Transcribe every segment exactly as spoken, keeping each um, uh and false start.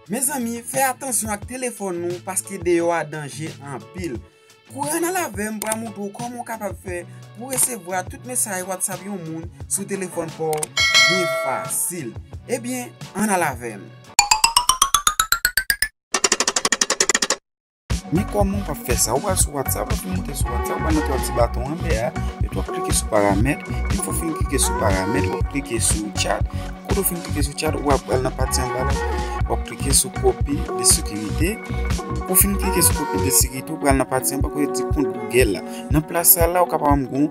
Mezanmi, fè atansyon ak telefòn nou paske deyò a danje anpil. Kouri ann al avè m, m pral montre w kòman w kapab fè pou w resevwa tout mesaj WhatsApp yon moun sou telefòn pa w byen fasil. Ebyen, ann al avè m. Men kòman w ap fè sa? Ou pral sou WhatsApp, ou fin monte sou WhatsApp, ou pral nan twa ti baton anlè a, epi w ap klike sou paramèt. Yon fwa w fin klike sou paramèt, w ap klike sou chat. Kote w fin klike sou chat, w ap pral nan pati anba la, w ap klike sou kopi de sekirite. Ou fin klike sou kopi de sekirite, ou pral nan pati anba kote di kont Google la. Nan plas sa la, ou kapab gon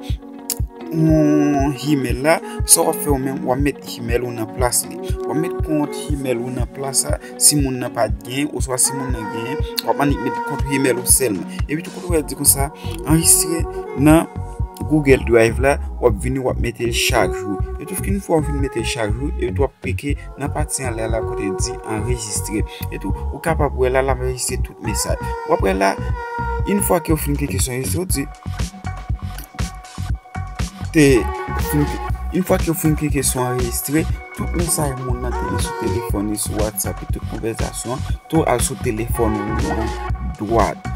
yon email la, sa w ap fè ou menm, w ap met email ou nan plas li. W ap met kont email ou nan plas la, si moun nan pa t genyen, oswa si moun nan genyen, w ap annik met kont email ou sèlman. Epi tou kote w wè di konsa, anrejistre nan Google Drive la, w ap vini, w ap mete l chak jou. Epi tou, yon fwa w fin mete l chak jou, epi tou w ap klike nan pati anlè la kote di anrejistre. Epi tou, ou kapab wè la, l ap anrejistre tout mesaj. W ap wè la, yon fwa ke w fin klike sou anrejistre, ou di, te fin, yon fwa ke w fin klike sou anrejistre, tout mesaj moun nan te gen sou telefòn li, sou WhatsApp, e tout konvèsasyon, tou al sou telefòn ou an dwat.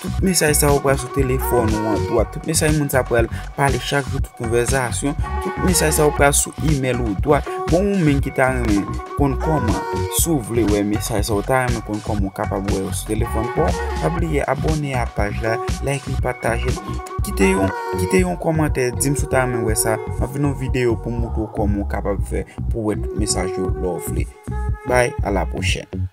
Tout mesaj sa yo pral sou telefòn ou an dwat. Tout mesaj moun sa pral pale chak jou, tout konvèsasyon, tout mesaj sa yo pral sou email ou dwat. Bon, ou menm ki ta renmen konn kòman, si w vle wè mesaj sa yo, ta renmen konn kòman w kapab wè yo sou telefòn pa w, pa bliye abòne a paj la, like li, pataje l. Kite yon, kite yon kòmantè, di m si w ta renmen wè sa. M ap vin yon videyo pou m montre w kòman w kapab fè pou w wè tout mesaj yo lè w vle. Bye, à la prochaine.